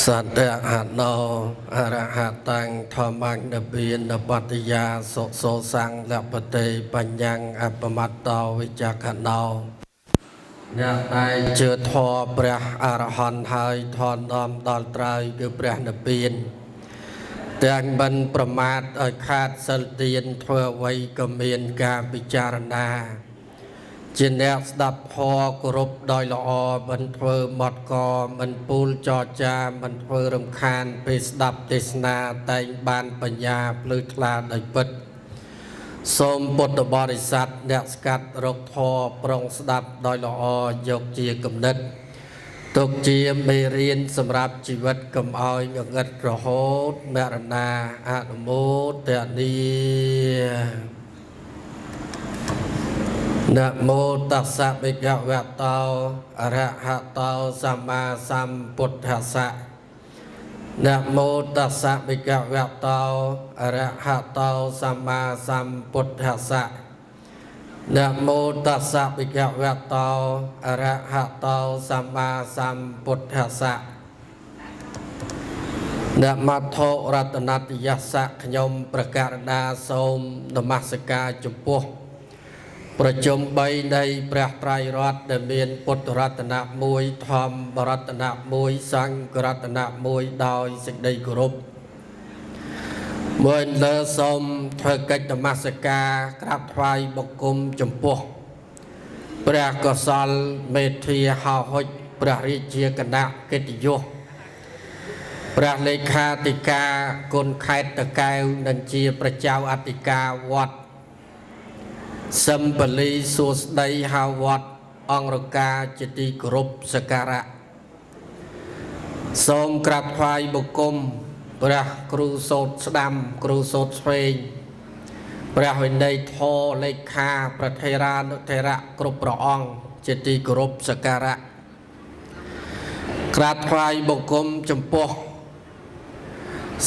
សត្យហណោអរហតាំងធម្មញ្ញពានបតយាសុសោសង្លបតិបញ្ញាំអបមត្តោវិចក្ខណោអ្នកដែលជឿធម៌ព្រះអរហន្តហើយធនដំដល់ត្រើយគឺព្រះនិព្វានទាំងមិនប្រមាទឲ្យខាតសិលទានធ្វើអ្វីក៏មានការពិចារណា ជាអ្នកស្ដាប់ធម៌គោរពដោយល្អមិនធ្វើមត់កមិនពូលចរចាមិនធ្វើរំខានពេលស្ដាប់ទេសនាតែងបានបញ្ញាភ្លឺថ្លាដោយពិតសូមពុទ្ធបរិស័ទអ្នកស្កាត់រកធម៌ប្រុងស្ដាប់ដោយល្អយកជាគំនិតទុកជាមេរៀនសម្រាប់ជីវិតកុំឲ្យងងឹតរហូតមរណាអនុមោទនា នមោតស្សៈភិក្ខវតោអរហតោសម្មាសម្ពុទ្ធស្សៈនមោតស្សៈភិក្ខវតោអរហតោសម្មាសម្ពុទ្ធស្សៈនមោតស្សៈភិក្ខវតោអរហតោសម្មាសម្ពុទ្ធស្សៈនមត្ថុរតនតយស្សៈខ្ញុំប្រកាសណាសូមនមស្ការចំពោះប្រជុំ3នៃព្រះត្រៃរតន៍ដែលមានពុទ្ធរតនៈ1ធម្មរតនៈ1សង្ឃរតនៈ1ដោយសេចក្តីគោរពមួយលើសូមធ្វើកិច្ចនមស្ការក្រាបថ្វាយបង្គំចំពោះព្រះកុសលមេធាហោហុចព្រះរាជាគណៈកិត្តិយសព្រះលេខាធិការគុណខេត្តតាកែវនិងជាព្រះចៅអធិការវត្តសឹមពលីសួស្តីហៅវត្តអង្គរកាជាទីគោរពសក្ការៈសូមក្រាបថ្វាយបង្គំព្រះគ្រូសោតស្ដាំគ្រូសោតឆ្វេងព្រះវិន័យធរលេខាប្រធេរានុធេរៈគ្រប់ព្រះអង្គជាទីគោរពសក្ការៈក្រាបថ្វាយបង្គំចំពោះ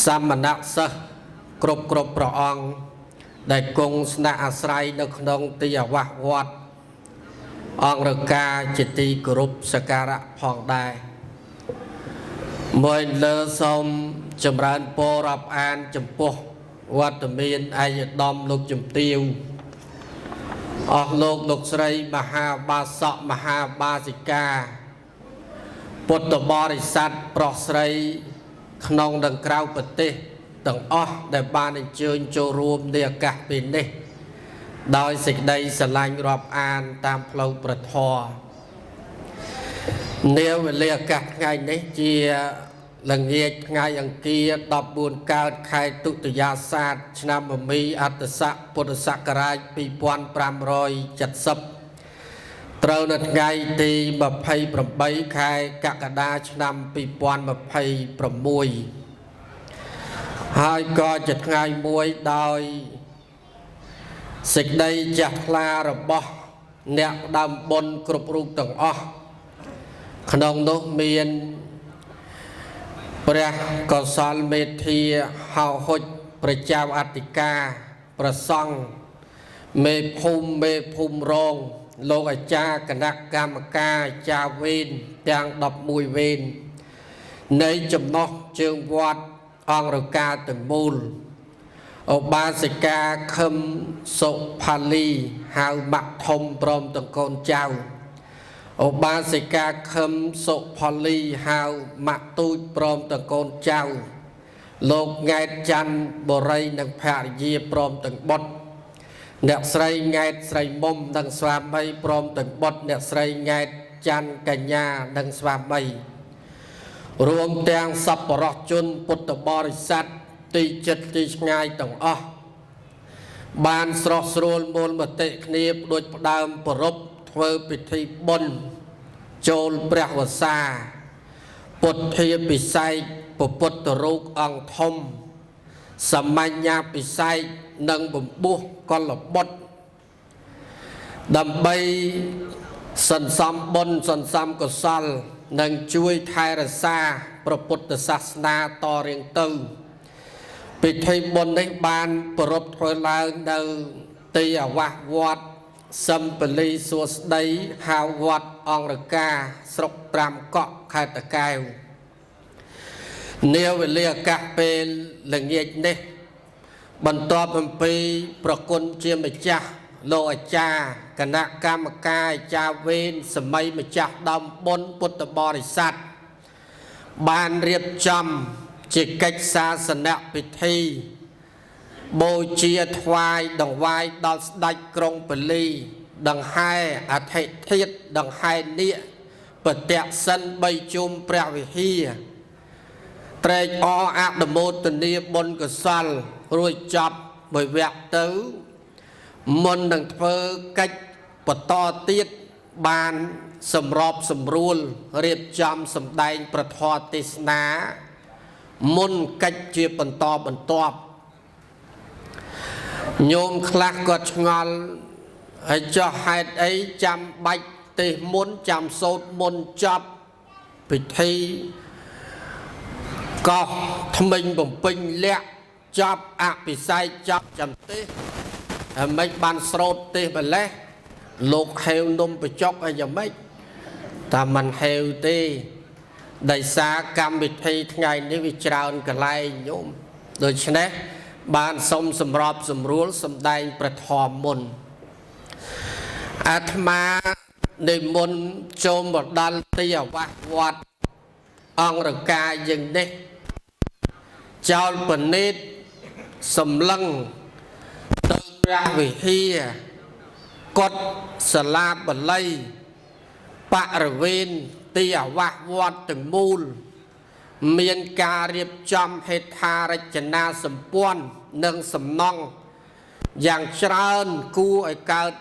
សមណសិស្សគ្រប់ព្រះអង្គដែលគង់ស្នាក់អាស្រ័យនៅក្នុងទីអាវាសវត្តអង្គរកាជាទីគោរពសក្ការៈផងដែរមួយលើសូមចម្រើនពររាប់អានចំពោះវត្តមានឯកឧត្តមលោកជំទាវអស់លោកលោកស្រីមហាបាសកមហាបាសិកាពុទ្ធបរិស័ទប្រុសស្រីក្នុងនិងក្រៅប្រទេសទាំងអស់ដែលបានអញ្ជើញចូលរួមในឱកាសពេលនេះដោយសេចក្តីស្រឡាញ់រាប់អានតាមផ្លូវព្រះធម៌នាវេលាឱកាសថ្ងៃនេះជាល្ងាចថ្ងៃអង្គារ14កើតខែទុតិយាសាទឆ្នាំមមីអត្តស័កពុទ្ធសករាជ2570ត្រូវនៅថ្ងៃទី28ខែកក្កដាឆ្នាំ2026ហើយក៏ជាថ្ងៃមួយដោយសេចក្តីចាស់ថ្លារបស់អ្នកដើមបុណ្យគ្រប់រូបទាំងអស់ក្នុងនោះមានព្រះកុសលមេធាហោហុចព្រះចៅអធិការប្រសង់មេភូមិមេភូមិរងលោកអាចារ្យគណៈកម្មការអាចារ្យវេនទាំង11វេននៃចំណោះជើងវត្តអង្គរកាទាំងមូលឧបាសិកាខឹមសុផាលីហៅម៉ាក់ធំព្រមទាំងកូនចៅឧបាសិកាខឹមសុផលីហៅម៉ាក់ទូចព្រមទាំងកូនចៅលោកង៉ែតច័ន្ទបរិយនិងភរិយាព្រមទាំងបុត្រអ្នកស្រីង៉ែតស្រីមុំនិងស្វាមីព្រមទាំងបុត្រអ្នកស្រីង៉ែតច័ន្ទកញ្ញានិងស្វាមីរួមទាំងសប្បុរសជនពុទ្ធបរិស័ទទីចិត្តទីឆ្ងាយទាំងអស់បានស្រស់ស្រួលមូលមតិគ្នាផ្ដួចផ្ដើមប្រពធ្វើពិធីបុណ្យចូលព្រះវស្សាពុទ្ធាពិសេសពុទ្ធរូបអង្គធំសាមញ្ញពិសេសនិងបំពោះកលបុត្រដើម្បីសន្សំបុណ្យសន្សំកុសលនិងជួយថែរក្សាព្រះពុទ្ធសាសនាតរៀងទៅពិធីបុណ្យនេះបានប្រារព្ធធ្វើឡើងនៅទីអាវាសវត្តសឹមពលីសួស្តីហៅវត្តអង្គរកាស្រុកត្រាំកក់ខេត្តតាកែវ នាវេលាឱកាសពេលល្ងាចនេះ បន្ទាប់អំពីប្រគុណជាម្ចាស់លោកអាចារ្យគណៈកម្មការអាចារ្យវេនសម័យម្ចាស់ដើមបុណ្យពុទ្ធបរិស័ទបានរៀបចំជាកិច្ចសាសនពិធីបូជាថ្វាយដង្វាយដល់ស្ដេចក្រុងពលីដង្ហែអធិធាតដង្ហែនាគបតសិនបីជុំព្រះវិហារត្រេកអរអនុមោទនាបុណ្យកុសលរួចចប់មួយវគ្គទៅមុននឹងធ្វើកិច្ចបន្តទៀតបានសម្របសម្រួលរៀបចំសម្ដែងប្រធមទេសនាមុនកិច្ចជាបន្តបន្ទាប់ញោមខ្លះក៏ឆ្ងល់ហើយចោះហេតុអីចាំបាច់ទេសមុនចាំសូត្រមុនចប់ពិធីកោះថ្មិញបំពេញលក្ខចប់អភិសេកចប់ចាំទេសហើយមិនបានស្រោតទេសម្លេះលោកហេវនំបញ្ចុកអីយ៉ាងម៉េចតែមិនហេវទេដោយសារកម្មវិធីថ្ងៃនេះវាច្រើនកន្លែងញោមដូច្នេះបានសុំសម្របសម្រួលសម្ដែងប្រធមមុនអាត្មានិមន្តចូលមកដល់ទីអាវាសវត្តអង្គរកាយើងនេះចោលពនិតសម្លឹងទៅព្រះវិហារកុដសាលាបល័យបរិវេណទីអាវាសវត្តទាំងមូលមានការរៀបចំហេដ្ឋារចនាសម្ព័ន្ធនិងសំណង់យ៉ាងច្រើនគួរឲ្យកើត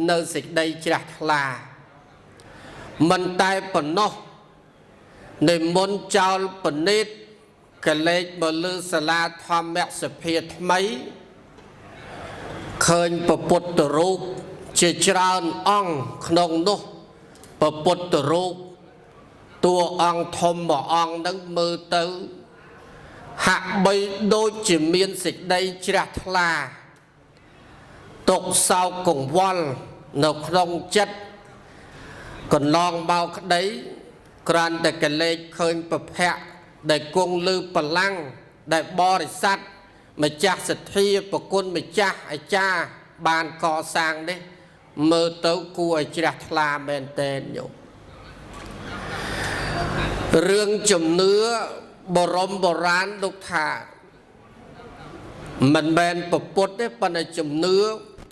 នៅសេចក្តីជ្រះថ្លាមិនតែប៉ុណ្ណោះនិមន្តចោលពនិតកលេចមកលើសាលាធម្មសភាថ្មីឃើញពពុទ្ធរូបជាច្រើនអង្គក្នុងនោះពពុទ្ធរូបតួអង្គធំមួយអង្គនឹងមើលទៅហាក់បីដូចជាមានសេចក្តីជ្រះថ្លាទុកសោកកង្វល់នៅក្នុងចិត្តកន្លងមកក្តីគ្រាន់តែកលេចឃើញពភៈដែលគង់លើបលាំងដែលបរិស័ទម្ចាស់សទ្ធាប្រគុណម្ចាស់អាចារ្យបានកសាងនេះមើលទៅគួរឲ្យជ្រះថ្លាមែនទែនញោមរឿងជំនឿបរមបុរាណលោកថាមិនមែនពពុទ្ធទេប៉ុន្តែជំនឿ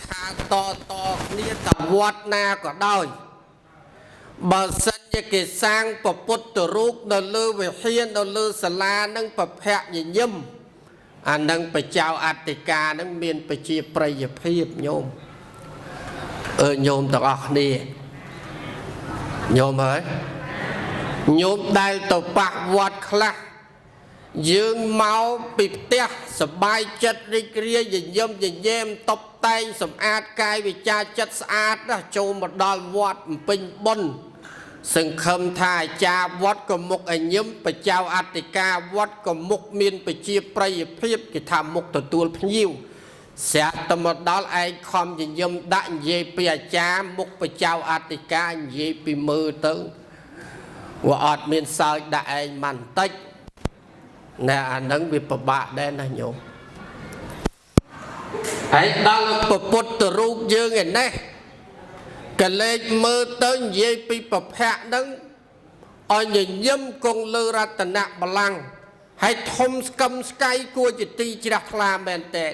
ថាតតគ្នាតវត្តណាក៏ដោយបើសិនជាគេសាងពពុទ្ធរូបនៅលើវិហារនៅលើសាលានឹងពភៈញញឹមអានឹងបច្ចៅអតិកានឹងមានប្រជាប្រិយភាពញោមអើញោមទាំងអស់គ្នាញោមហើយញោមដែលទៅប៉ះវត្តខ្លះយើងមកពីផ្ទះសប្បាយចិត្តរីករាយញញឹមញញែមតុបតែងសម្អាតកាយវិចារចិត្តស្អាតណាស់ចូលមកដល់វត្តបំពេញបុណ្យសង្ឃឹមថាអាចារ្យវត្តក៏មុខឲ្យញឹមបច្ចៅអធិការវត្តក៏មុខមានប្រជាប្រិយភាពគេថាមុខទទួលភ្ញៀវស្រាប់តែមកដល់ឯងខំញញឹមដាក់និយាយពីអាចារ្យមុខបច្ចៅអធិការនិយាយពីមើលទៅវាអត់មានសើចដាក់ឯងមិនតិចណែអានឹងវាពិបាកដែរណាញោមហើយដល់ពពុទ្ធរូបយើងឯនេះកលេចមើលទៅនិយាយពីពភៈនឹងឲ្យញញឹមគង់លើរតនបល្ល័ង្កហើយធំស្កឹមស្កៃគួរជាទីជ្រះថ្លាមែនទែន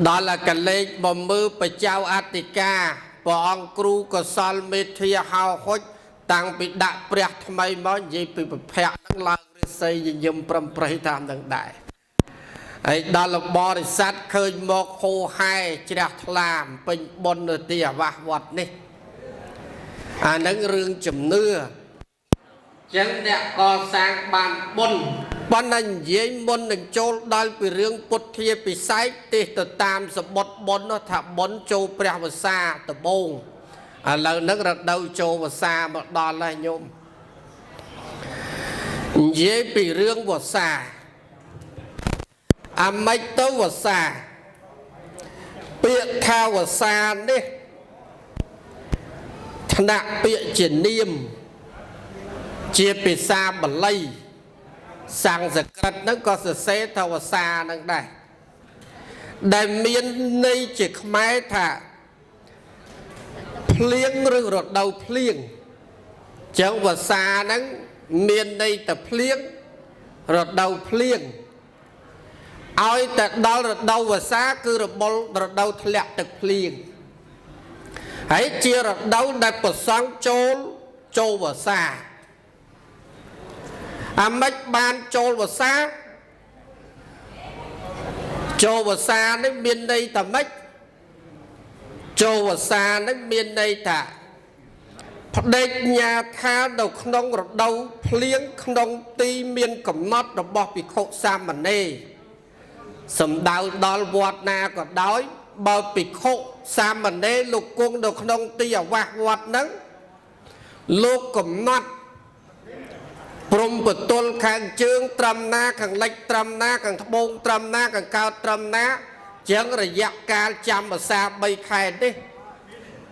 ដល់កលេចមកមើលបច្ចៅអធិការព្រះអង្គគ្រូកុសលមេធាហោហុចតាំងពីដាក់ព្រះថ្មីមកនិយាយពីពភៈនឹងឡើងរិស័យញញឹមប្រំប្រៃតាមនឹងដែរហើយដល់បរិស័ទឃើញមកហូហែជ្រះថ្លាពេញបុណ្យនៅទីអាវាសវត្តនេះអានឹងរឿងជំនឿចឹងអ្នកកសាងបានបុណ្យប៉ុន្តែនិយាយមុននឹងចូលដល់ពីរឿងពុទ្ធាពិសេសទេសទៅតាមសម្បត្តិបុណ្យនោះថាបុណ្យចូលព្រះវស្សាដំបូងឥឡូវហ្នឹងរដូវចូលវស្សាមកដល់ហើយញោមនិយាយពីរឿងវស្សាអាម៉េចទៅវស្សាពាក្យថាវស្សានេះថ្នាក់ពាក្យជានាមជាភាសាបាលី សំស្ក្រឹតហ្នឹងក៏សរសេរថាវស្សាហ្នឹងដែរដែលមានន័យជាខ្មែរថាភ្លៀងឬរដូវភ្លៀងចឹងវស្សាហ្នឹងមានន័យតែភ្លៀងរដូវភ្លៀងឲ្យតែដល់រដូវវស្សាគឺរបលរដូវធ្លាក់ទឹកភ្លៀងហើយជារដូវដែលប្រសង់ចូលវស្សាអាម៉េចបានចូលវស្សាចូលវស្សានេះមានន័យថាម៉េចចូលវស្សានេះមានន័យថាបដិញ្ញាថានៅក្នុងរដូវភ្លៀងក្នុងទីមានកំណត់របស់ភិក្ខុសាមណេរសំដៅដល់វត្តណាក៏ដោយបើភិក្ខុសាមណេរលោកគង់នៅក្នុងទីអាវាសវត្តហ្នឹងលោកកំណត់ព្រំបទលខាងជើងត្រឹមណាខាងលិចត្រឹមណាខាងត្បូងត្រឹមណាខាងកើតត្រឹមណាជាងរយៈកាលចាំវស្សា3ខែនេះ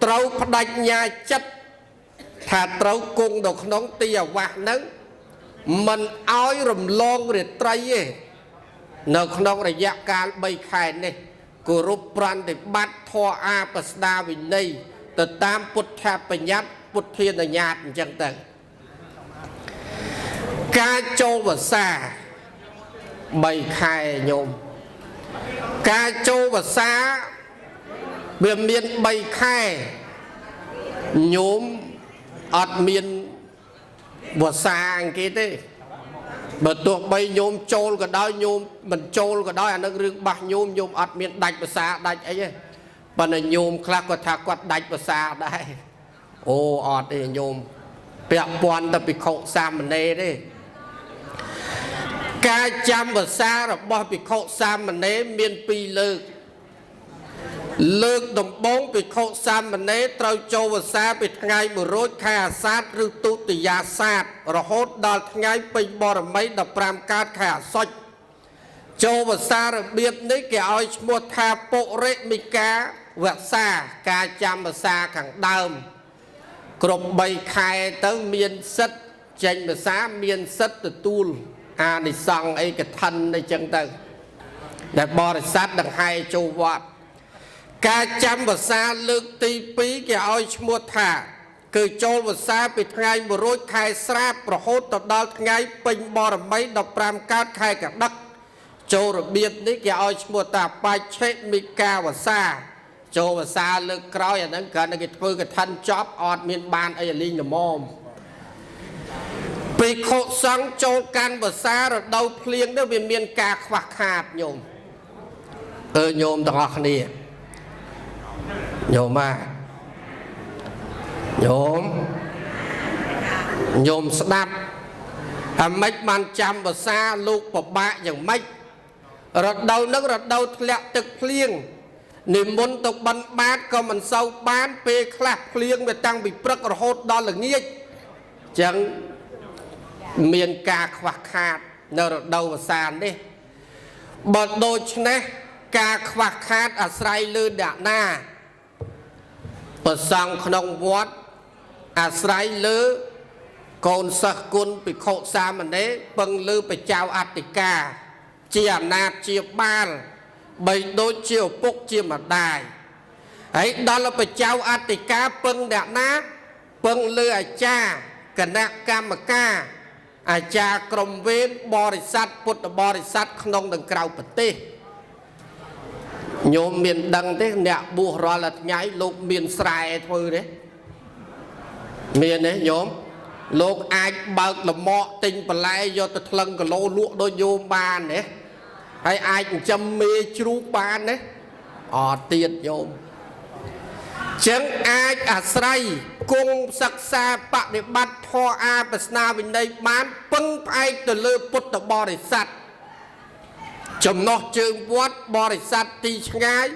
ត្រូវបដិញ្ញាចិត្តថាត្រូវគង់នៅក្នុងទីអាវាសហ្នឹងមិនឲ្យរំលងរាត្រីទេនៅក្នុងរយៈកាល3ខែនេះគោរពប្រតិបត្តិធម៌អាបស្ដាវិន័យទៅតាមពុទ្ធបញ្ញត្តិពុទ្ធានុញ្ញាតអញ្ចឹងទៅការចូលវស្សា3ខែញោមការចូលវស្សាវាមាន3ខែញោមអត់មានវស្សាអង្គគេទេបើទោះបីញោមចូលក៏ដោយញោមមិនចូលក៏ដោយអានឹងរឿងបាសញោមញោមអត់មានដាច់វស្សាដាច់អីទេប៉ុន្តែញោមខ្លះគាត់ថាគាត់ដាច់វស្សាដែរអូអត់ទេញោមពាក់ព័ន្ធទៅភិក្ខុសាមណេរទេការចាំវស្សារបស់ភិក្ខុសាមណេរមាន2លើកលើកដំបូងភិក្ខុសាមណេរត្រូវចូលវស្សាពីថ្ងៃ1រោចខែអាសាឍឬទុតិយាសាទរហូតដល់ថ្ងៃពេញបរមី15កើតខែអាសុចចូលវស្សារបៀបនេះគេឲ្យឈ្មោះថាពុរិមិកាវស្សាការចាំវស្សាខាងដើមគ្រប់3ខែទៅមានសិទ្ធចេញវស្សាមានសិទ្ធទទួលអានិសង្សអីកឋិនអីចឹងទៅដែលបរិស័ទដង្ហែចូលវត្តការចាំវស្សាលើកទី2គេឲ្យឈ្មោះថាគឺចូលវស្សាពីថ្ងៃ1រោចខែស្រាបរហូតទៅដល់ថ្ងៃពេញបរមី15កើតខែកដឹកចូលរបៀបនេះគេឲ្យឈ្មោះថាបច្ឆិមិកាវស្សាចូលវស្សាលើកក្រោយអាហ្នឹងគ្រាន់តែគេធ្វើកឋិនចប់អត់មានបានអីលីងល្មមភិក្ខុសង្ឃចូលកាន់វស្សារដូវភ្លៀងនេះវាមានការខ្វះខាតញោមញោមទាំងអស់គ្នាញោមបាទញោមញោមស្ដាប់អាម៉េចបានចាំវស្សាលោកពិបាកយ៉ាងម៉េចរដូវនឹងរដូវធ្លាក់ទឹកភ្លៀងនិមន្តទៅបិណ្ឌបាតក៏មិនសូវបានពេលខ្លះភ្លៀងវាតាំងពីព្រឹករហូតដល់ល្ងាចចឹងមានការខ្វះខាតនៅរដូវវស្សានេះបើដូច្នេះការខ្វះខាតអាស្រ័យលើអ្នកណាប្រសង់ក្នុងវត្តអាស្រ័យលើកូនសិស្សគុណភិក្ខុសាមណេរពឹងលើបច្ចៅអតិកាជាអាណាព្យាបាលបីដូចជាឪពុកជាម្ដាយហើយដល់បច្ចៅអតិកាពឹងអ្នកណាពឹងលើអាចារ្យគណៈកម្មការអាចារ្យក្រុមវេនបរិស័ទពុទ្ធបរិស័ទក្នុងនិងក្រៅប្រទេសញោមមានដឹងទេអ្នកបួសរាល់ថ្ងៃលោកមានស្រែធ្វើទេមានទេញោមលោកអាចបើកលម៉កទិញបន្លែយកទៅថ្លឹងគីឡូលក់ដូចញោមបានទេហើយអាចចិញ្ចឹមមេជ្រូកបានទេអត់ទៀតញោមចឹងអាចអាស្រ័យគង់សិក្សាបដិបត្តិធម៌អាបស្នាវិន័យបានពឹងផ្អែកទៅលើពុទ្ធបរិស័ទចំណោះជើងវត្តបរិស័ទទីឆ្ងាយ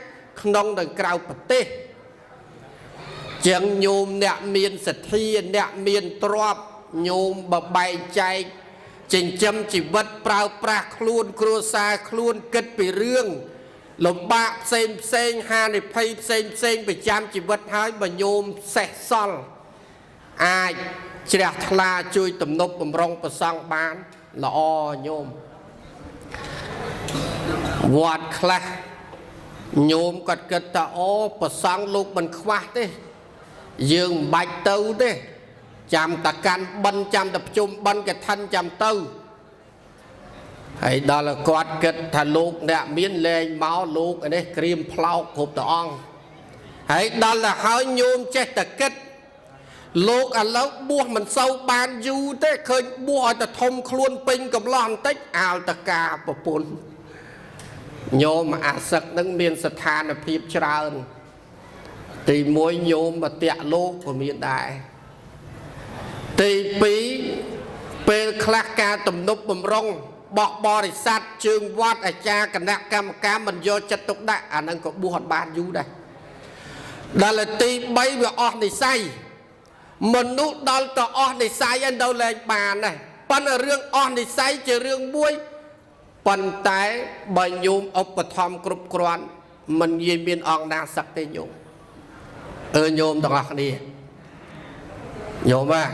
ក្នុងនិងក្រៅប្រទេសជាងញោមអ្នកមានសទ្ធាអ្នកមានទ្រព្យញោមបបែកចែកចិញ្ចឹមជីវិតប្រើប្រាស់ខ្លួនគ្រួសារខ្លួនគិតពីរឿងលំបាកផ្សេងផ្សេងហានិភ័យផ្សេងផ្សេងប្រចាំជីវិតហើយបើញោមសេះសល់អាចជ្រះថ្លាជួយទំនប់បំរុងប្រសង់បាន ល្អញោមវត្តខ្លះញោមគាត់គិតថាអូប្រសង់លោកមិនខ្វះទេយើងមិនបាច់ទៅទេចាំតែកាន់បិណ្ឌចាំតែប្រជុំបិណ្ឌកឋិនចាំទៅហើយដល់គាត់គិតថាលោកអ្នកមានលែងមកលោកនេះក្រៀមផ្លោកគ្រប់តអង្គហើយដល់ទៅហើយញោមចេះតែគិតលោកឥឡូវបួសមិនសូវបានយូរទេឃើញបួសឲ្យតែធំខ្លួនពេញកំឡោះបន្តិចអាលតកាប្រពន្ធញោមអាសឹកនឹងមានស្ថានភាពច្រើនទី1ញោមបតៈលោកក៏មានដែរទី2ពេលខ្លះការទំនប់បំរុងបោះបរិស័ទជើងវត្តអាចារ្យគណៈកម្មការមិនយកចិត្តទុកដាក់អានឹងក៏បួសអត់បានយូរដែរដល់ទី3វាអស់និស័យមនុស្សដល់ទៅអស់និស័យឯងទៅលែងបានដែរប៉ុន្តែរឿងអស់និស័យជារឿងមួយប៉ុន្តែបើញោមឧបត្ថម្ភគ្រប់គ្រាន់មិនងាយមានអង្គណាសឹកទេញោមអើញោមទាំងអស់គ្នាញោមហ่ะ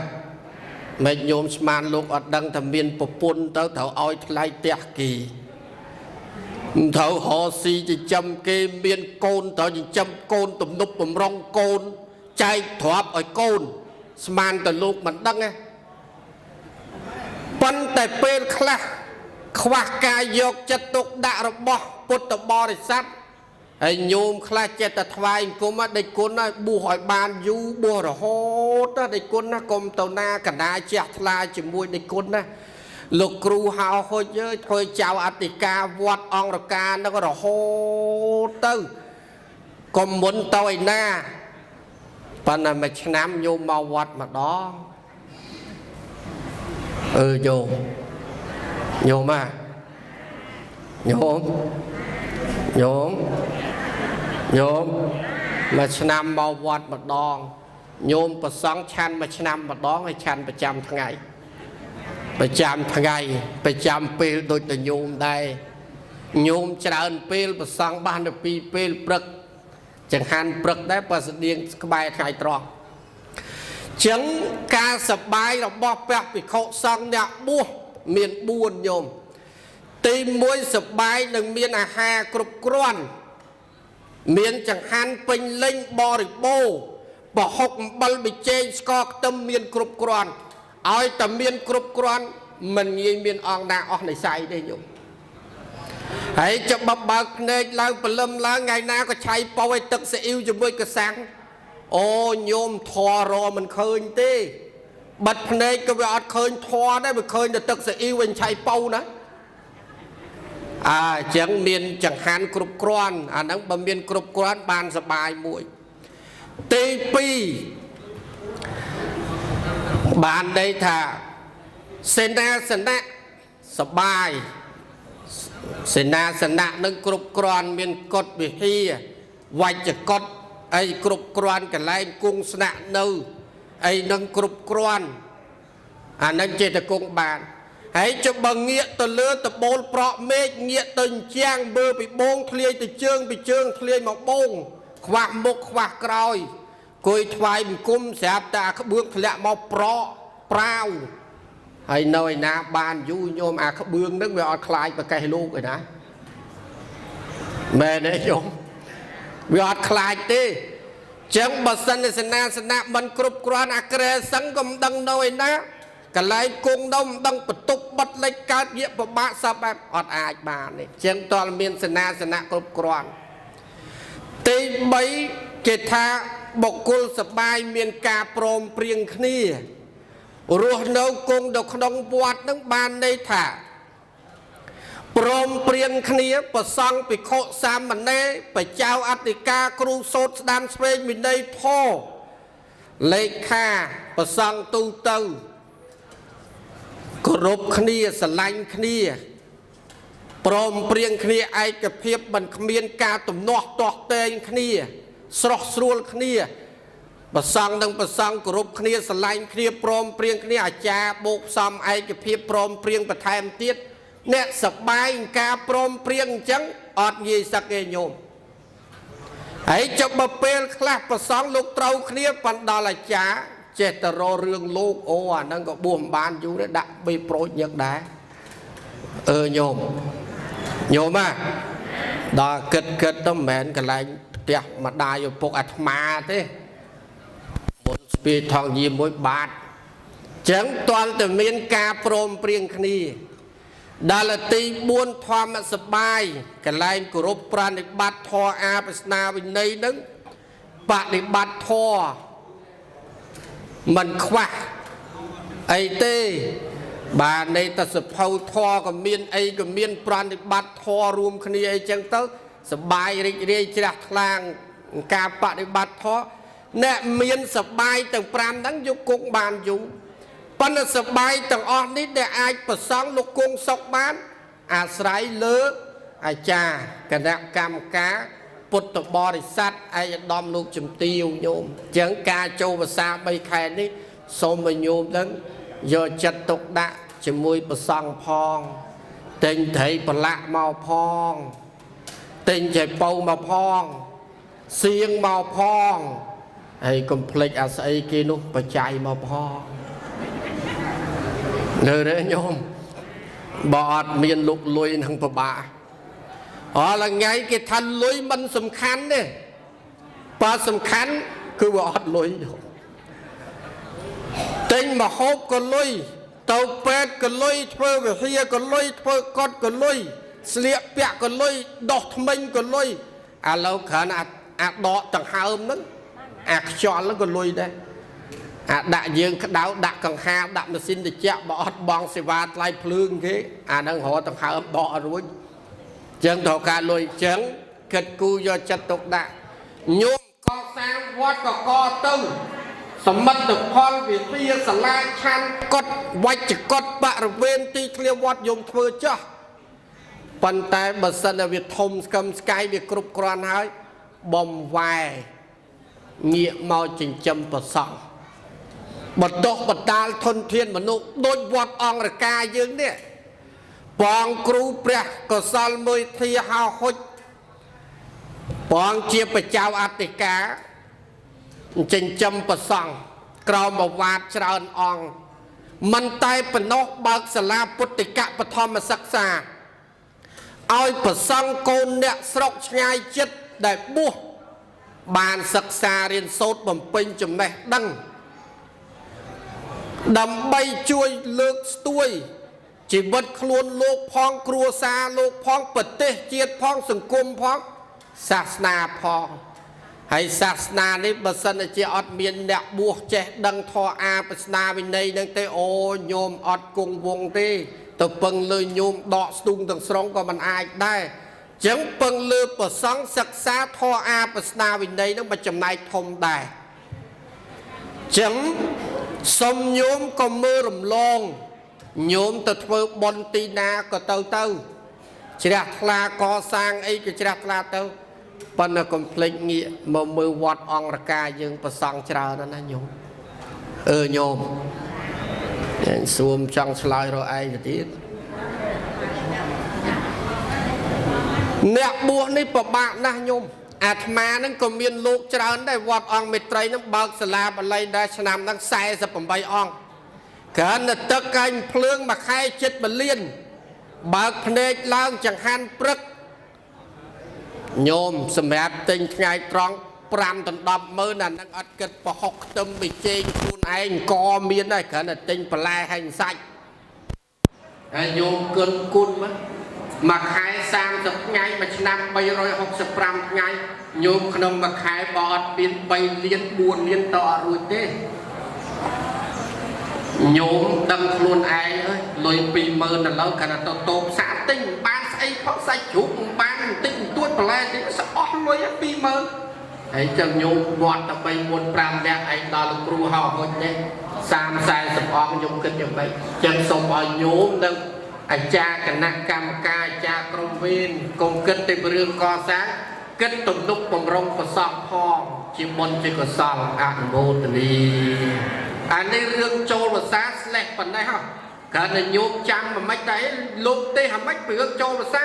មិនញោមស្មានលោកអត់ដឹងថាមានប្រពន្ធទៅត្រូវឲ្យថ្លៃផ្ទះគេត្រូវរកស៊ីចិញ្ចឹមគេមានកូនត្រូវចិញ្ចឹមកូនទំនប់បំរុងកូនចែកទ្រព្យឲ្យកូនស្មានទៅលោកមិនដឹងទេប៉ុន្តែពេលខ្លះខ្វះការយកចិត្តទុកដាក់របស់ពុទ្ធបរិស័ទហើយញោមខ្លះចេះតែថ្វាយអង្គមដេចគុណហើយបួសឲ្យបានយូរបួសរហូតដេចគុណណាកុំទៅណាកណាជះថ្លាជាមួយដេចគុណណាលោកគ្រូហៅហុចអើយធ្វើចៅអធិការវត្តអង្គរកានឹងរហូតទៅកុំមុនទៅឯណាប៉ុន្តែមួយឆ្នាំញោមមកវត្តម្ដងអឺញោមញោមហ่ะញោមញោមញោមមួយឆ្នាំមកវត្តម្ដងញោមប្រសង់ឆាន់មួយឆ្នាំម្ដងហើយឆាន់ប្រចាំថ្ងៃប្រចាំថ្ងៃប្រចាំពេលដូចតែញោមដែរញោមច្រើនពេលប្រសង់បានទៅពីរពេលព្រឹកចង្ហាន់ព្រឹកដែរបើស្តៀងក្បែរថ្ងៃត្រង់ចឹងការសបាយរបស់ព្រះភិក្ខុសង្ឃអ្នកបួសមាន4ញោមទី1សបាយនឹងមានអាហារគ្រប់គ្រាន់មានចង្ហាន់ពេញលេញបរិបូរណ៍ប្រហុកអំបិលប៊ីចេងស្ករខ្ទឹមមានគ្រប់គ្រាន់ឲ្យតែមានគ្រប់គ្រាន់មិនងាយមានអង្គណាអស់និស័យទេញោមហើយចុះបើកភ្នែកឡើងព្រលឹមឡើងថ្ងៃណាក៏ឆៃប៉ោឲ្យទឹកស៊ីអ៊ីវជាមួយកសាំងអូញោមធររមិនឃើញទេបិទភ្នែកក៏វាអត់ឃើញធរដែរវាឃើញតែទឹកស៊ីអ៊ីវវិញឆៃប៉ោណាអញ្ចឹងមានចង្ហាន់គ្រប់គ្រាន់អាហ្នឹងបើមានគ្រប់គ្រាន់បានសបាយមួយទី2បានន័យថាសេនាសនៈសបាយសេនាសនៈនឹងគ្រប់គ្រាន់មានកុដវិហារវច្ចកុដអីគ្រប់គ្រាន់កន្លែងគង់ស្នាក់នៅអីនឹងគ្រប់គ្រាន់អានឹងចេះតែគង់បានហើយចុះបើងាកទៅលើតបូលប្រក់មេឃងាកទៅជាងមើលពីបងធ្លាយទៅជើងពីជើងធ្លាយមកបងខ្វះមុខខ្វះក្រោយគួយថ្វាយបង្គំស្រាប់តែអាក្បឿងធ្លាក់មកប្រក់ប្រាវហើយនៅឯណាបានយូរញោមអាក្បឿងនឹងវាអត់ខ្លាចប្រកេះលោកឯណាមែនទេញោមវាអត់ខ្លាចទេចឹងបើសិនសេនាសនៈមិនគ្រប់គ្រាន់អាក្រែសឹងក៏មិនដឹងនៅឯណាកន្លែងគង់នៅមិនដឹងបន្ទប់បិទលិចកើតងាកពិបាកសពបែបអត់អាចបានទេចឹងតើមានសេនាសនៈគ្រប់គ្រាន់ទី3គេថាបុគ្គលសបាយមានការព្រមព្រៀងគ្នារស់នៅគង់នៅក្នុងវត្តនឹងបានន័យថាព្រមព្រៀងគ្នាប្រសង់ភិក្ខុសាមណេរបចៅអធិការគ្រូសូត្រស្ដាំឆ្វេងវិន័យធម៌លេខាប្រសង់ទូទៅគោរពគ្នាស្រឡាញ់គ្នាព្រមព្រៀងគ្នាឯកភាពមិនគ្មានការទំនាស់ទាស់ទែងគ្នាស្រស់ស្រួលគ្នាប្រសង់និងប្រសង់គោរពគ្នាស្រឡាញ់គ្នាព្រមព្រៀងគ្នាអាចារ្យបូកផ្សំឯកភាពព្រមព្រៀងបន្ថែមទៀតអ្នកសបាយការព្រមព្រៀងអញ្ចឹងអត់ងាយសឹកទេញោមហើយចុះបើពេលខ្លះប្រសង់លោកត្រូវគ្នាបណ្ដល់អាចារ្យចេះតែរករឿងលោកអូអាហ្នឹងក៏បួសមិនបានយូរទេដាក់បេប្រូចញឹកដែរ អឺញោមញោមហ่ะដល់គិតគិតទៅមិនមែនកន្លែងផ្ទះម្ដាយឪពុកអាត្មាទេមុនស្ពាយថងយាមមួយបាតចឹងតលតែមានការព្រមព្រៀងគ្នាដល់ទី4ធម្មសបាយកន្លែងគោរពប្រណិបត្តិធម៌អាបស្នាវិន័យនឹងបដិបត្តិធម៌មិនខ្វះអីទេបាទនៃតសភៅធម៌ក៏មានអីក៏មានប្រណិបត្តិធម៌រួមគ្នាអីចឹងទៅសបាយរីករាយជ្រះថ្លាការបដិបត្តិធម៌អ្នកមានសបាយទាំង5ហ្នឹងយកគង់បានយូរប៉ុន្តែសបាយទាំងអស់នេះដែលអាចប្រសង់លោកគង់សុកបានអាស្រ័យលើអាចារ្យគណៈកម្មការពុទ្ធបរិស័ទឯកឧត្តមលោកជំទាវញោមអញ្ចឹងការចូលវស្សា3ខែនេះសូមឲ្យញោមហ្នឹងយកចិត្តទុកដាក់ជាមួយប្រសង់ផងទិញត្រីប្រឡាក់មកផងទិញចៃពៅមកផងសៀងមកផងហើយកុំភ្លេចអាស្អីគេនោះបច្ច័យមកផងនៅទេញោមបើអត់មានលុកលុយនឹងពិបាកអល់ថ្ងៃគេថាលុយមិនសំខាន់ទេបើសំខាន់គឺវាអត់លុយទិញមហូបក៏លុយទៅពេទ្យក៏លុយធ្វើវិហារក៏លុយធ្វើកត់ក៏លុយស្លៀកពាក់ក៏លុយដោះថ្មិញក៏លុយឥឡូវគ្រាន់អាដកដង្ហើមហ្នឹងអាខ្យល់ហ្នឹងក៏លុយដែរអាដាក់យើងក្តៅដាក់កង្ហាដាក់ម៉ាស៊ីនត្រជាក់បើអត់បងសេវាថ្លៃភ្លើងគេអាហ្នឹងរកដង្ហើមដកអត់រួចចឹងត្រូវការលុយចឹងគិតគូរយកចិត្តទុកដាក់ញោមកសាងវត្តក៏កទៅសមិទ្ធផលវិទ្យាសាលាឆាន់កត់វច្ចកត់បរិវេណទីធ្លាវត្តយមធ្វើចោះប៉ុន្តែបើសិនតែវាធំស្កឹមស្កាយវាគ្រប់គ្រាន់ហើយបំវែងាកមកចិញ្ចឹមប្រសង់បណ្ដុះបណ្ដាលធនធានមនុស្សដូចវត្តអង្គរកាយើងនេះបងគ្រូព្រះកុសលមួយធាហោហុចបងជាបច្ចៅអធិការចិញ្ចឹមប្រសង់ក្រមបវាទច្រើនអង្គមិនតែប៉ុណ្ណោះបើកសាលាពុទ្ធិកបឋមសិក្សាឲ្យប្រសង់កូនអ្នកស្រុកឆ្ងាយចិត្តដែលបួសបានសិក្សារៀនសូត្របំពេញចំណេះដឹងដើម្បីជួយលើកស្ទួយជីវិតខ្លួនលោកផងគ្រួសារលោកផងប្រទេសជាតិផងសង្គមផងសាសនាផងហើយសាសនានេះបើសិនជាអត់មានអ្នកបួសចេះដឹងធម៌អាបស្នាវិន័យនឹងទេអូញោមអត់គង់វង្សទេទៅពឹងលើញោមដកស្ទូងទាំងស្រុងក៏មិនអាចដែរចឹងពឹងលើប្រសង់សិក្សាធម៌អាបស្នាវិន័យនឹងមួយចំណែកធំដែរចឹងសុំញោមក៏មើលរំលងញោមទៅធ្វើបុណ្យទីណាក៏ទៅទៅជ្រះថ្លាកសាងអីក៏ជ្រះថ្លាទៅប៉ុន្តែកុំភ្លេចងាកមកមើលវត្តអង្គរកាយើងប្រសង់ច្រើនណាស់ណាញោមអឺញោមសួមចង់ឆ្លើយរកឯងទៅទៀតអ្នកបួសនេះពិបាកណាស់ញោមអាត្មានឹងក៏មានលោកច្រើនដែរវត្តអង្គមេត្រីនឹងបើកសាលាបាលីដែរឆ្នាំហ្នឹង48អង្គគ្រាន់តែទឹកកែងភ្លើងមួយខែចិត្ត1លានបើកភ្នែកឡើងចង្ហាន់ព្រឹកញោមសម្រាប់ទិញថ្ងៃត្រង់5ដល់10ម៉ឺនអានឹងអត់គិតប្រហុកខ្ទឹមប៊ីចេងខ្លួនឯងក៏មានដែរគ្រាន់តែទិញបន្លែហើយសាច់ហើយញោមគុណគុណមកមួយខែ30ថ្ងៃមួយឆ្នាំ365ថ្ងៃញោមក្នុងមួយខែបើអត់មាន3លាន4លានតអត់រួចទេញោមដឹងខ្លួនឯងអើយលុយ20000ឥឡូវគ្រាន់តែទៅតូបសាក់ទិញបានស្អីផុកសាច់ជ្រូកបានបន្តិចបន្តួចបន្លែតិចស្អស់លុយ20000ហើយចឹងញោមវត្តតែ3 4 5នាក់ឯងដល់លោកគ្រូហៅហុចនេះ30 40អង្គញោមគិតយ៉ាងម៉េចចឹងសូមឲ្យញោមនិងអាចារ្យគណៈកម្មការអាចារ្យក្រុមវេនកុំគិតតែរឿងកសាងគិតទំនុកបំរុងប្រសពផងជាបុណ្យជាកុសលអនុមោទនាអានេះរឿងចូលភាសាស្លេះប៉ុណ្ណេះហ៎គ្រាន់តែញោមចាំមិនម៉េចដែរលោកទេហ្មិចពីរឿងចូលភាសា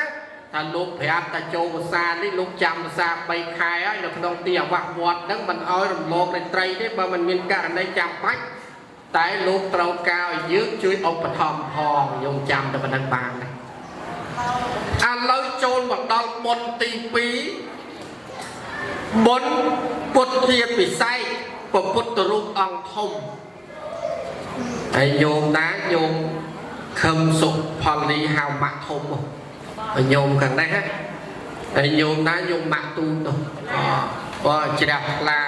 ថាលោកប្រាប់តែចូលភាសានេះលោកចាំភាសា3ខែហើយនៅក្នុងទីអាវាសវត្តហ្នឹងមិនអោយរំលងរាត្រីទេបើមិនមានករណីចាំបាច់តែលោកត្រូវការឲ្យយើងជួយឧបត្ថម្ភផងញោមចាំតែប៉ុណ្ណឹងបានដែរ ឥឡូវចូលមកដល់បុណ្យទី2បុណ្យពុទ្ធាពិសេសព្រះពុទ្ធរូបអង្គធំហើយញោមណាញោមខឹមសុផលលីហៅម៉ាក់ធំហើយញោមខាងនេះហើយញោមណាញោមម៉ាក់ទូចនោះអបើជ្រះថ្លា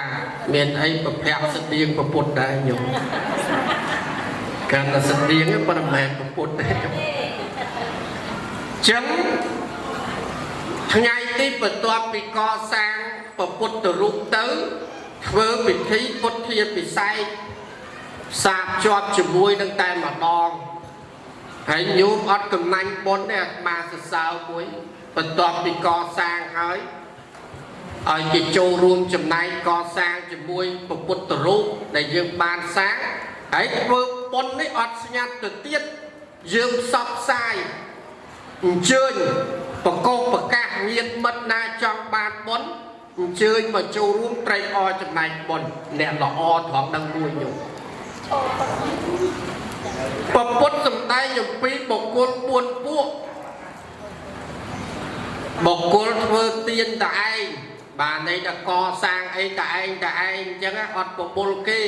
មានអីប្រភពស្តៀងព្រះពុទ្ធដែរញោមកាន់តែស្តៀងប៉ុន្តែមិនមែនព្រះពុទ្ធទេចឹងថ្ងៃទីបន្ទាប់ពីកសាងព្រះពុទ្ធរូបទៅធ្វើពិធីពុទ្ធាពិសេសសាបជាប់ជាមួយនឹងតែម្ដងហើយញោមអត់កំណាញ់បុណ្យទេអាត្មាសរសើរមួយបន្ទាប់ពីកសាងហើយឲ្យគេចូលរួមចំណែកកសាងជាមួយព្រះពុទ្ធរូបដែលយើងបានសាងហើយធ្វើបុណ្យនេះអត់ស្ងាត់ទៅទៀតយើងផ្សព្វផ្សាយអញ្ជើញបកោប្រកាសញាតិមិត្តណាចង់បានបុណ្យអញ្ជើញមកចូលរួមត្រេកអរចំណែកបុណ្យអ្នកល្អត្រង់ដឹងមួយញោមពពុទ្ធសំដែងអំពីបុគ្គល4ពួកបុគ្គលធ្វើទានតែឯងបានន័យថាកសាងអីតែឯងតែឯងអញ្ចឹងអត់បបុលគេ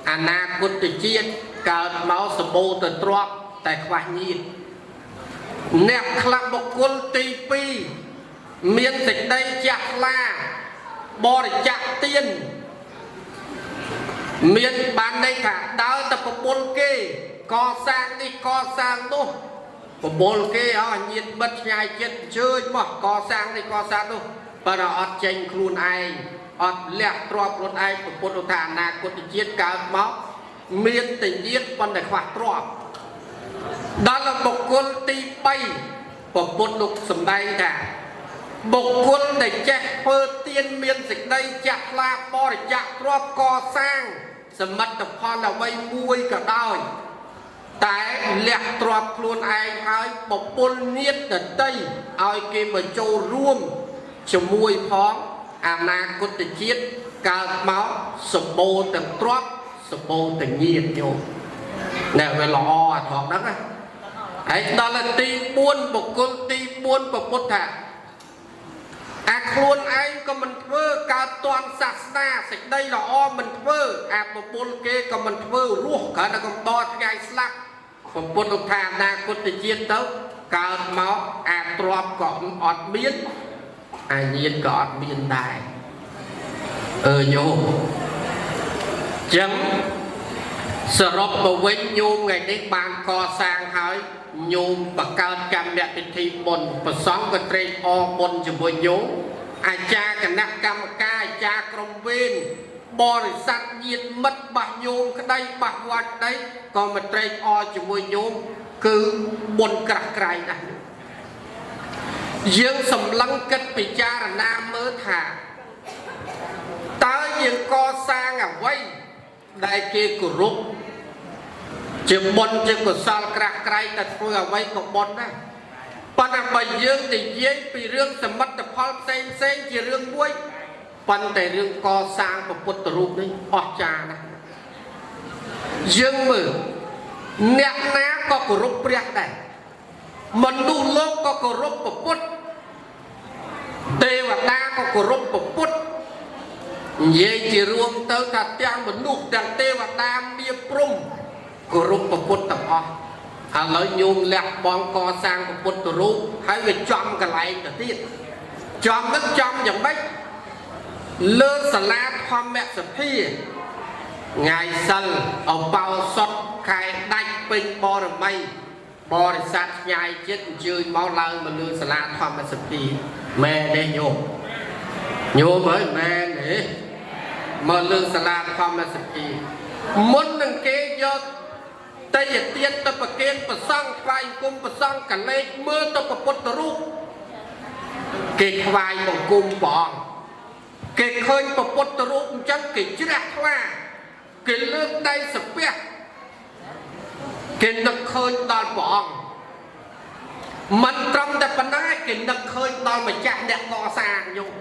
អនាគតជាតិកើតមកសម្បូរទៅទ្រព្យតែខ្វះញាតិអ្នកខ្លះបុគ្គលទី2មានសេចក្តីជ្រះថ្លាបរិច្ចាគទានមានបានន័យថាដើរទៅបបុលគេកសាងនេះកសាងនោះបបុលគេអស់ញាតិមិត្តឆ្ងាយចិត្តអញ្ជើញមកកសាងនេះកសាងនោះប៉ុន្តែអត់ចេញខ្លួនឯងអត់លះទ្រព្យខ្លួនឯងពុទ្ធថាអនាគតជាតិកើតមកមានតែញាតិប៉ុន្តែខ្វះទ្រព្យដល់បុគ្គលទី3ពុទ្ធលោកសំដែងថាបុគ្គលដែលចេះធ្វើទានមានសេចក្តីចាស់ថ្លាបរិច្ចាគទ្រព្យកសាងសមិទ្ធផលអ្វីមួយក៏ដោយតែលះទ្រព្យខ្លួនឯងហើយបពុលញាតិដតីឲ្យគេមកចូលរួមជាមួយផងអនាគតជាតិកើតមកសម្បូរទាំងទ្រព្យសម្បូរទាំងញាតិញោមណែវាល្អអាត្រង់ហ្នឹងណាហើយដល់ទី4បុគ្គលទី4ពុទ្ធថាអាខ្លួនឯងក៏មិនធ្វើកើតតន់សាសនាសេចក្តីល្អមិនធ្វើអាបបុលគេក៏មិនធ្វើរស់គ្រាន់តែកំដរថ្ងៃស្លាប់ពុទ្ធថាអនាគតជាតិទៅកើតមកអាទ្រព្យក៏អត់មានអាញាតិក៏អត់មានដែរអឺញោមចឹងសរុបមកវិញញោមថ្ងៃនេះបានកសាងហើយញោមបង្កើតកម្មពិធីបុណ្យប្រសង់ក៏ត្រេកអរបុណ្យជាមួយញោមអាចារ្យគណៈកម្មការអាចារ្យក្រុមវេនបរិស័ទញាតិមិត្តបាសញោមក្តីបាសវត្តក្តីក៏មកត្រេកអរជាមួយញោមគឺបុណ្យក្រាស់ក្រែងណាស់យើងសម្លឹងគិតពិចារណាមើលថាតើយើងកសាងអ្វីដែលគេគោរពជាបុណ្យជាកុសលក្រាស់ក្រែងតែធ្វើអ្វីក៏បុណ្យដែរប៉ុន្តែបើយើងនិយាយពីរឿងសមិទ្ធផលផ្សេងផ្សេងជារឿងមួយប៉ុន្តែរឿងកសាងព្រះពុទ្ធរូបនេះអស្ចារ្យណាស់យើងមើលអ្នកណាក៏គោរពព្រះដែរមនុស្សលោកក៏គោរពព្រះពុទ្ធទេវតាក៏គោរពព្រះពុទ្ធនិយាយជារួមទៅថាទាំងមនុស្សទាំងទេវតាមាព្រំគោរពព្រះពុទ្ធទាំងអស់ឥឡូវញោមលះបង់កសាងព្រះពុទ្ធរូបហើយវាចំកន្លែងទៅទៀតចំនឹងចំយ៉ាងម៉េចលើសាលាធម្មសភាថ្ងៃសិលអបោសុតខែដាច់ពេញបរមីបរិស័ទឆ្ងាយចិត្តអញ្ជើញមកឡើងមកលើសាលាធម្មសភាមែនទេញោមញោមអើយមែនទេមកលើសាលាធម្មសភាមុននឹងគេយកតេយទានទៅប្រគេនប្រសង់ថ្វាយគុំប្រសង់កលេចមើលទៅពុទ្ធរូបគេថ្វាយបង្គំព្រះអង្គគេឃើញពុទ្ធរូបអញ្ចឹងគេជ្រះថ្លាគេលើកដៃសាពះគេនឹកឃើញដល់ព្រះអង្គមិនត្រឹមតែប៉ុណ្ណឹងឯងគេនឹកឃើញដល់ម្ចាស់អ្នកកសាងញោម